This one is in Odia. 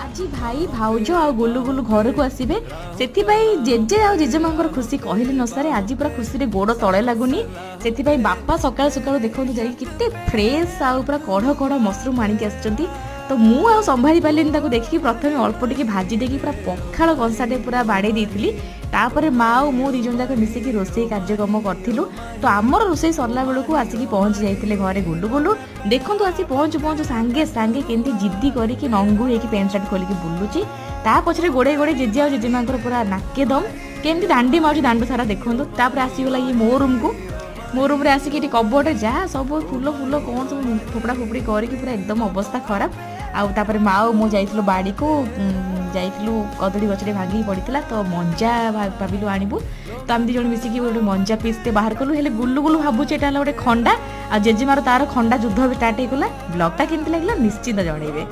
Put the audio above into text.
ଆଜି ଭାଇ, ଭାଉଜ ଆଉ ଗୁଲୁ ଗୁଲୁ ଘରକୁ ଆସିବେ, ସେଥିପାଇଁ ଜେଜେ ଆଉ ଜେଜେମାଙ୍କର ଖୁସି କହିଲେ ନ ସରେ। ଆଜି ପୁରା ଖୁସିରେ ଗୋଡ଼ ତଳେ ଲାଗୁନି। ସେଥିପାଇଁ ବାପା ସକାଳୁ ସକାଳୁ ଦେଖନ୍ତୁ ଯାଇକି କେତେ ଫ୍ରେଶ୍ ଆଉ ପୁରା କଢ଼ କଢ଼ ମସରୁମ୍ ଆଣିକି ଆସିଛନ୍ତି। ତ ମୁଁ ଆଉ ସମ୍ଭାଳି ପାରିଲିନି, ତାକୁ ଦେଖିକି ପ୍ରଥମେ ଅଳ୍ପ ଟିକେ ଭାଜି ଦେଇକି ପୁରା ପଖାଳ କଂସାଟେ ପୁରା ବାଡ଼େଇ ଦେଇଥିଲି। ତାପରେ ମା ଆଉ ମୁଁ ଦୁଇ ଜଣ ଯାକ ମିଶିକି ରୋଷେଇ କାର୍ଯ୍ୟକ୍ରମ କରିଥିଲୁ। ତ ଆମର ରୋଷେଇ ସରିଲା ବେଳକୁ ଆସିକି ପହଞ୍ଚି ଯାଇଥିଲେ ଘରେ ଗୁଲୁ ଗୁଲୁ। ଦେଖନ୍ତୁ, ଆସି ପହଞ୍ଚୁ ପହଞ୍ଚୁ ସାଙ୍ଗେ ସାଙ୍ଗେ କେମିତି ଜିଦ୍ଦି କରିକି ନଙ୍ଗୁ ହେଇକି ପ୍ୟାଣ୍ଟ ସାର୍ଟ ଖୋଲିକି ବୁଲୁଛି। ତା ପଛରେ ଗୋଡ଼େଇ ଗୋଡ଼େଇ ଜେଜେ ଆଉ ଜେଜେମାଙ୍କର ପୁରା ନାକେ ଦମ। କେମିତି ଦାଣ୍ଡି ମାରୁଛି ଦାଣ୍ଡ ସାରା ଦେଖନ୍ତୁ। ତାପରେ ଆସିଗଲା ଇଏ ମୋ ରୁମ୍କୁ। ମୋ ରୁମ୍ରେ ଆସିକି ଏଠି କବୋର୍ଡ଼ରେ ଯାହା ସବୁ ଫୁଲ ଫୁଲ କ'ଣ ସବୁ ଫୋପଡ଼ା ଫୋପଡ଼ି କରିକି ପୁରା ଏକଦମ ଅବସ୍ଥା ଖରାପ। ଆଉ ତାପରେ ମା ଆଉ ମୁଁ ଯାଇଥିଲୁ ବାଡ଼ିକୁ। ଯାଇଥିଲୁ, କଦଳୀ ଗଛରେ ଭାଙ୍ଗିକି ପଡ଼ିଥିଲା, ତ ମଞ୍ଜା ଭାବିଲୁ ଆଣିବୁ। ତ ଆମେ ଦୁଇ ଜଣ ମିଶିକି ଗୋଟେ ମଞ୍ଜା ପିସ୍ଟେ ବାହାର କଲୁ। ହେଲେ ଗୁଲୁ ଗୁଲୁ ଭାବୁଛି ଏଇଟା ହେଲା ଗୋଟେ ଖଣ୍ଡା, ଆଉ ଜେଜେମାର ତାର ଖଣ୍ଡା ଯୁଦ୍ଧ ବି ଷ୍ଟାର୍ଟ ହେଇଗଲା। ବ୍ଲଗ୍ଟା କେମିତି ଲାଗିଲା ନିଶ୍ଚିନ୍ତ ଜଣେଇବେ।